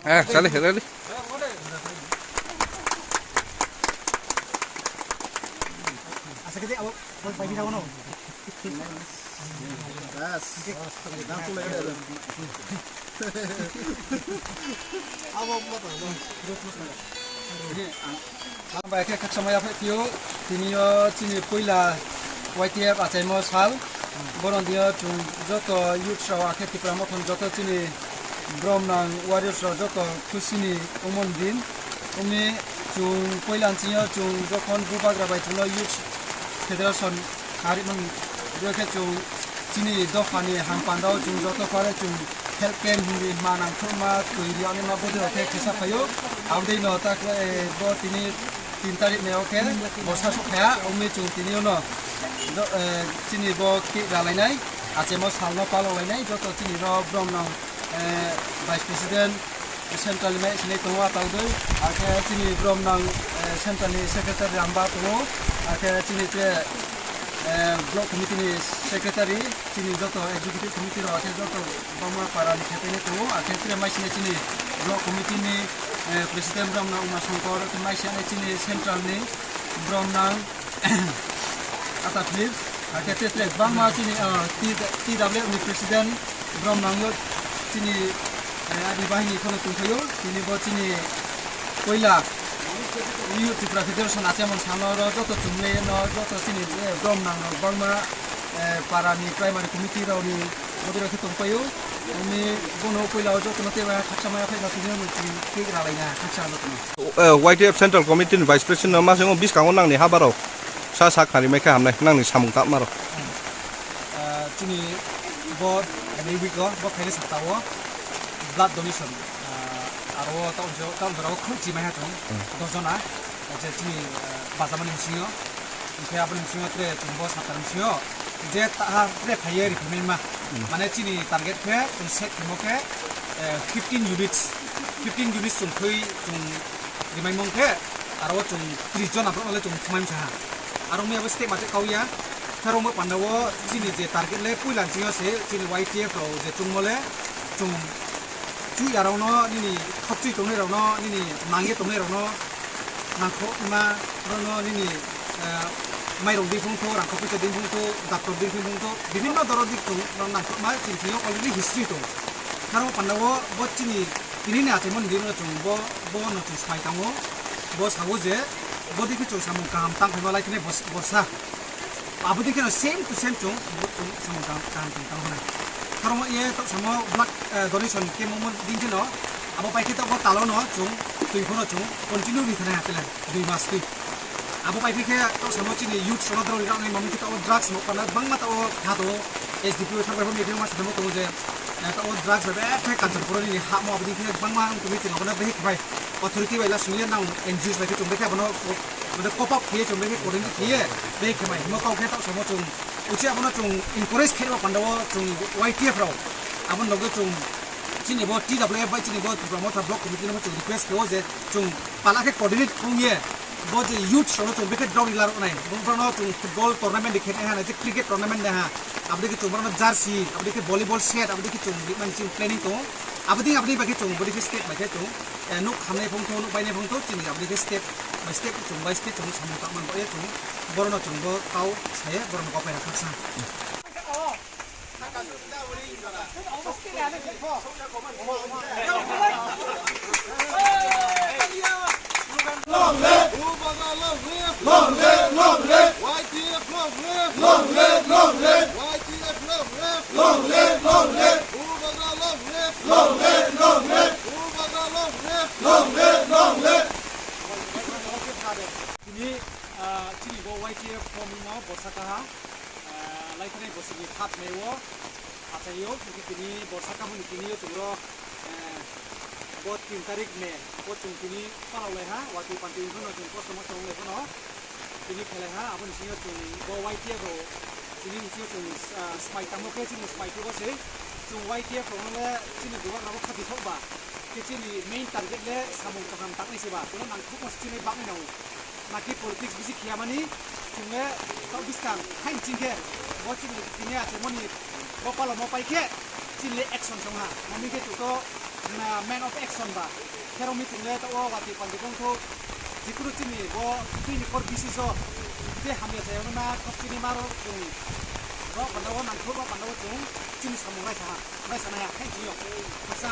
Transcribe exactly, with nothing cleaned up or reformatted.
Ah, sale, sale. Hambai khe khaksa maya phai phio, tini o chini puila Y T F achaimo sal, bono dio chwng joto youths rok akhe Tipra Mothani joto chini brom nang warriors rok joto khusini umon din. Umi chwng puila chini o chwng jokhon bubagra bai chwngno youth federation Ari mani, je khe chwng chini dophani ham pandao chwng joto pare chwng health camp hindi ma nangthokma twi riyani ma bwdwi khe khesa phaio. Abdei no ta khe, eh, bo tini tin tarik ni o khe borsa sok phaya, wngwi chwng tini o no jo-, eh, chini bo ki ralainai, achemo salno palok lainai, joto chini rok brom nang, eh, vice president, central ni mai sinai tongo a tawdwi, akhe chini brom nang, eh, central ni secretary Ramba tongo, akhe chini che, eh, block committee ni secretary, chini joto executive committee rok, akhe joto bangma para ni khepaini tongo, akhe tre mai sinai chini block committee ni, eh, president brom nang Uma Shankar, mai sinai chini central ni brom nang Ata Philip, akhe te tre bangma chini, ah, T-, T W F ni president brom nangyo chini, eh, ani bahini kheno tongphaio, tini bo chini puila Youth Tripura Federation achemon salo oro joto chumle no joto chini, eh, brom nang rok bangma, eh, para ni primary committee rok ni bodoi rok khe tongpaio, ani bono puila o joto no tei khaksa maya phai no tini no tini tei ralai na khaksa joto no. Eh, Y T F Central Committee ni Vice President no ma swngo bwskango nangni habarok sa sak khnari mai khe hamnai nangni samung tangmarok. Ah, chini bo, ani week o, bo khaini sakta o blood donation, ah, aro town, town jora o khurchi mai ha chwng, Hmm. dos jona, je chini, ah, bajamani bisingo, hwnkhe aboni bisingo tre chwng bo sakta bisingo, je taha tre phaiye riphaimai ma. Hmm. Mane chini target khe chwng set khemo khe, eh, fifteen units, fifteen units chwng thwi chwng rimai mong khe, aro chwng tris jona borok le chwng thumai msa ha. Aro mui abo step ma kau ya. Tharo mo panda o chini je target le puila chini o se chini Y T F rok je chwngmo le chwng chui arok no nini khokchui tongnai rok no nini nangye tongnai rok no nangkho ma rok no nini, eh, mairok di phung tho, rangkho pisa di phung tho, doctor di phung tho, bibhinno dorok di tong nangkho ma chini thing yo already history tong. Tharo panda o bo chini Tini ni achaimani dino chwng bo, bo no chwng sai tango, bo sao je, bo dikhe chwng samung kaham tang phaima lai kheno bos-, borsa. Abo dikhe no same to same chwng, bo chwng samung kaham, kaham chwng tang hwnai. Khorokma ye to samo blood, eh, donation khe mo din kheno, abo pai khe to bo talo no chwng, twi phano chwng continue ri thani hakhe le, dui mas twi. Abo pai khe to samo chini youth sono drug ri rok nai mami khe to drugs mo kana bangma to kha to S D P o thang bai phano ni ma samo to je. Eh, o drugs bai bek khe Kanchanpur ni ha mo aboni khe bangma wng tongwi chwng abono behik bai authority bai la sungya nang N G Os bai khe chwng bai khe abono mane cope up khiye chwng bai khe coordinate khiye behik khe bai himo kok khe tong samo chwng uchi abono chwng encourage khe rw panda o chwng Y T F rok aboni loge chwng chini bo T W F bai chini bo Tipra Motha Block Committee no chwng request khe o je chwng pala khe coordinate khungye bo je youth rok no chwng bai khe drug dealer nai bong no chwng football tournament de khe ha na je cricket tournament de ha aboni khe chwng bono jersey aboni khe volleyball set aboni khe chwng ri man chwng planning tongo. Aboding aboding bai khe chwng bodi khe step bai khe chwng, eh, nuk khamnai phung thung, nuk bainai phung thung, chini aboding khe step by step chwng bai step chwng samung tangmani bagwi chwng borokno chwng bo kau saye borokno kok bai rwkha sa. Long live! Bubagra long live! Long live, long live! Y T F long live! Long live, long live! Y T F long live! Long live, long live! Bubagra long live! Long live, long live! Bubagra long live! Long live, long live! Tini, ah, chini bo Y T F form no borsa kaha, ah, laithani bosini khat meo, achaio, tini borsa kaham ni tini yo chwng rok, eh, bo tin tarik May, bo chwng tini palok lai ha, watwi pantwi wngkhe no chwng kosto mosto wng lai phano tini khelai ha, aboni bisingo chwng bo Y T F rok chini bisingo chwng, ah, smai tangmo khe chini smai thugo se, chwng Y T F rok no le chini bubagra bo khati thok ba, khe chini main target le samung kaham taknai se ba, chwng nang thok ma se chini bagwi nango. Naki politics bisi khiyamani, chwngno tok bwskang haini chingkhe bo chini tini achaimani bo palomo paikhe chini action songha. Mami khe chwngno Man of action ba. Kherok meeting le to o wati pandi tong thok. Jikunu chini bo chini kor bisi jo. Je hamya jaya na thok chini maro chini. Ro panda o nang thok ro panda o chung chini samung lai sa. Lai sa na ya. Thank you. Kasa.